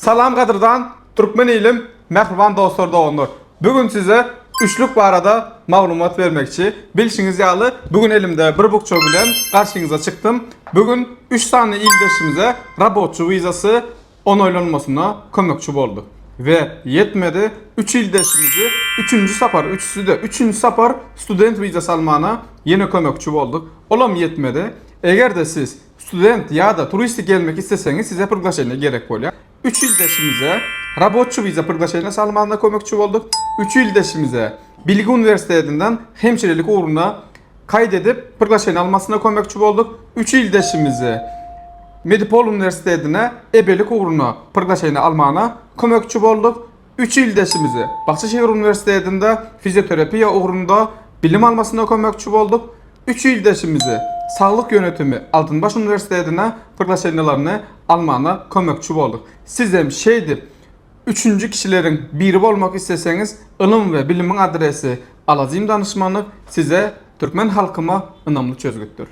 Salam gadyrdan türkmen ilim mähriban dostlar doganlar. Bu gün size üçlük barada maglumat bermekçi. Bilşiňiz ýaly bu gün elimde bir bukja bilen garşyňyza çykdym. Bu gün 3 sany ildeşimize rabotçy wizasy onaýlanmasyna kömekçi bolduk. We ýetmedi 3 ildeşimizi üçünji sapar üçüsi-de üçünji sapar student wizasy almana ýene kömekçi bolduk. Olam ýetmedi. Eger-de siz Student ýa-da turistik gelmek isleseňiz size priglaşeniýe gerek bolýar. Üç ildeşimize raboçi wiza priglaşeniýesi almanda kömekçi bolduk. Üç ildeşimize Bilgi uniwersitetinden hemşirelik ugruna kaýt edip priglaşeniýe almasyna kömekçi bolduk. Üç ildeşimizi Medipol uniwersitetine ebelik ugruna priglaşeniýe almana kömekçi bolduk. Üç ildeşimizi Bakçaşehir uniwersitetinde fizioterapiýa ugrunda bilim almasyna kömekçi bolduk. Üç ildeşimizi Saglyk ýönetimi Altynbaş uniwersitetine priglaşeniýalaryny almana kömekçi bolduk. Sizem şeýdip üçünji kişileriň biri bolmak isleseňiz ylym we bilimiň adresi Alazim danyşmanlyk size türkmen halkyma ynamly çözgütdir.